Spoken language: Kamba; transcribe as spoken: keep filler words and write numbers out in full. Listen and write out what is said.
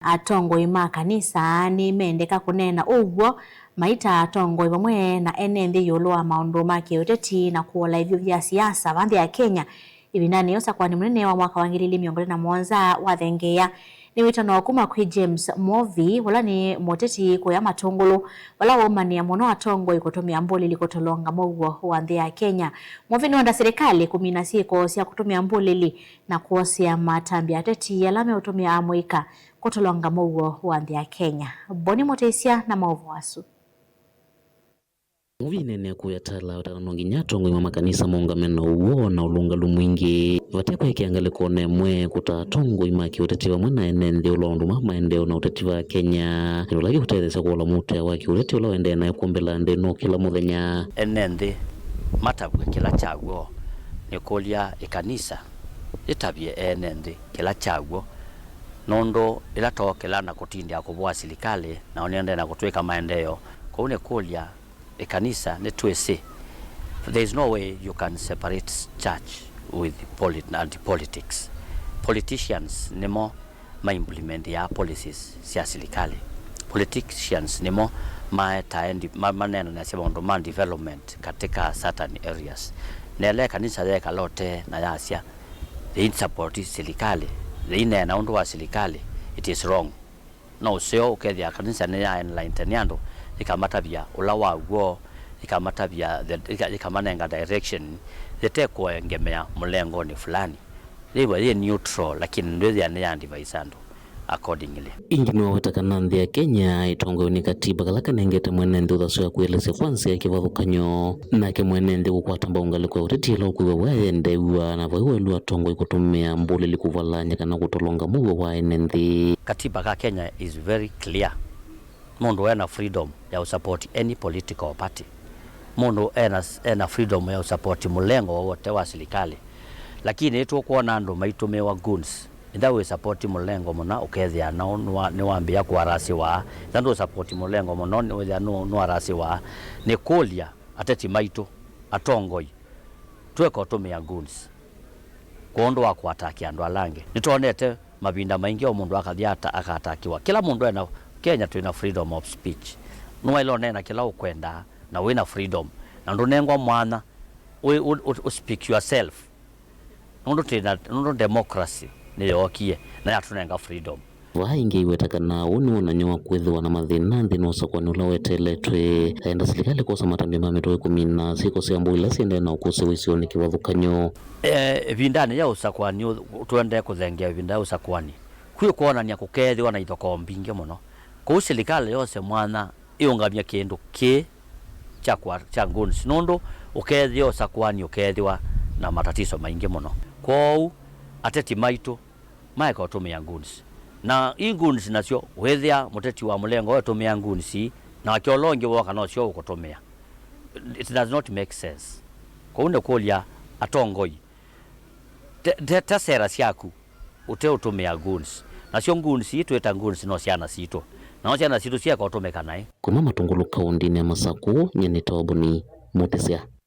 Atongoi ma kanisa nĩmendeka kũneena ũw'o maita atongoi vamwe na ene nthĩ ĩũlũ wa maũndũ ma kĩũteti na kũola ĩvyũ vya siasa va nthĩ ya Kenya. Ĩvindanĩ yĩu, ũsakũani mũnene wa mwaka wa ngili ilĩ mĩongo ĩlĩ na mũonza wathengeea nĩ wĩtano kuma kwĩ James Mwovi, ũla nĩ mũteti kũya Matũngũlũ, vala waũmanĩa mũno atongoi kũtũmĩa mbũlĩli kũtolonga mũuo wa nthĩ ya Kenya. Mwovi nĩwenda silikalĩ kũmina syĩko sya kũtũmĩa mbũlĩli na kwosea matambya ateti ala meũtũmĩa amũika kũtolonga mũuo wa nthĩ ya Kenya. Boni Mũtĩsya na maũvoo asu. Mwovi aineenea kũya Tala wetana no nginya atongoi ma makanisa maũngame na ũw'o na ũlũngalu mwingĩ, vate kwĩkĩa ngalĩko o na ĩmwe kũta atongoi ma kĩũteti vamwe na ene nthĩ ũla wa ũndũ ma maendeeo na ũteti va Kenya, kĩndũ kĩla kĩũtetheesya kũola mũtũĩa wa kĩũteti ũla ũendee naĩ kũmbĩla nthĩ no kĩla mũthenya. Ene nthĩ matavw'e kĩla kya w'o. Nĩkũlya ĩkanisa yĩtavye ene nthĩ kĩla kya w'o, nũndũ ĩla tookĩla na kũtindĩa kũvoa silikalĩ, nao nĩendee na kũtwĩka maendeeo. Kwoou nĩkũlya ĩkanisa nĩtwĩsĩ. There is no way you can separate church with polit-, and politics. Politicians nĩmo ma implement ya policies sya silikalĩ. Politicians nĩmo maetae ndi-, ma-, maneenanasya maũndũ ma development katika certain areas. Na ĩla ĩkanisa yekala ũtee na yasya yĩisapoti silikalĩ, yĩineena ũndũ wa silikalĩ, it is wrong. No ũseo ũkethĩa kanisa nĩya enlighten andũ, yĩkamatavya ũla wa w'o, yĩkamatavya the, yĩka-, yĩkamanenga direction, yĩte kũengemea mũlengonĩ fulani. Yĩw'a yĩ neutral, lakini ndwĩthĩa nĩya advise andũ accordingly. Ĩngĩ nĩwaweta kana nthĩ ya Kenya ĩtongoew'e nĩ katiba kala kanengete mwene nthĩ ũthasyo ya kwĩelesya kwa nzĩa ya kĩvathũkany'o. Nake mwene nthĩ kũkwata mbau ngalĩko ya ũteti ĩla ũkwĩw'a wĩayendeew'a na vai welu atongoi kũtũmĩa mbũlĩli kũvalany'a kana kũtolonga mũuo wa ene nthĩ. Katiba ka Kenya is very clear. Mũndũ ena freedom ya ũsupport any political party. Mũndũ ena, ena freedom ya ũsupport mũlengo wowote wa silikalĩ. Lakini nĩtũkwona andũ maitũmĩwa goons. Ĩtha wĩ support mũlengo mũna, ũkethĩa nao nĩwa-, nĩwambĩĩa kũarasĩwa. Ĩtha ndũ support mũlengo mũno, nĩwĩthĩa nũ-, nũarasĩwa. Nĩkũlya ateti maitũ, atongoi, tweka ũtũmĩa goons kwondũ wa kũataki andũ ala angĩ. Nĩtwonete mavinda maingĩ o mũndũ akathi ata-, akaatakiwa. Kĩla mũndũ ena, Kenya twĩna freedom of speech. Nĩwaĩle ũneena kĩla ũkwenda na wĩna freedom. Na ndũnengwa mwanya ũ-, ũ-, ũ-, ũ speak yourself. Nũndũ twĩna, nũndũ democracy nĩyookie na yatũnenga freedom. Vaa ĩngĩ aiweta kana ũũ nĩ wonany'o wa kwĩthĩwa na mathĩna nthĩnĩ wa ũsakũani ũla weteeletwe. Aenda silikalĩ kwosa matambya ma mĩtũkĩ kũmina syĩko sya mbũĩ ila syendee na ũkũsĩĩwa isionĩ kĩvathũkany'o. Eh, ĩvindanĩ ya ũsakũani ũ-, tũendee kũthengeea ĩvinda ya ũsakũani, kwĩ kwonany'a kũkeethĩwa na ithokoo mbingĩ mũno. Kwoou silikalĩ yose mwanya ĩũngamye kĩndũ kĩĩ kya kwa-, kya goons, nũndũ ũkeethĩa ũsakũani ũkeethĩwa na matatiso maingĩ mũno. Kwoou ateti maitũ maeka ũtũmĩa goons. Na i goons nasyo, wĩthĩa mũteti wa mũlengo ũtũmĩa goons, nake ũla ũngĩ wooka nosyo ũkũtũmĩa. It does not make sense. Kwoou nĩkũlya atongoi, te, te, ta sera syaku ũteũtũmĩa goons. Nasyo goons ii twĩta goons no syana sitũ. Nao syana sitũ syeka ũtũmĩka naĩ. Kuma Matũngũlũ kaũndĩnĩ ya Masakũ, nyie nĩ Toboni Mũtĩsya.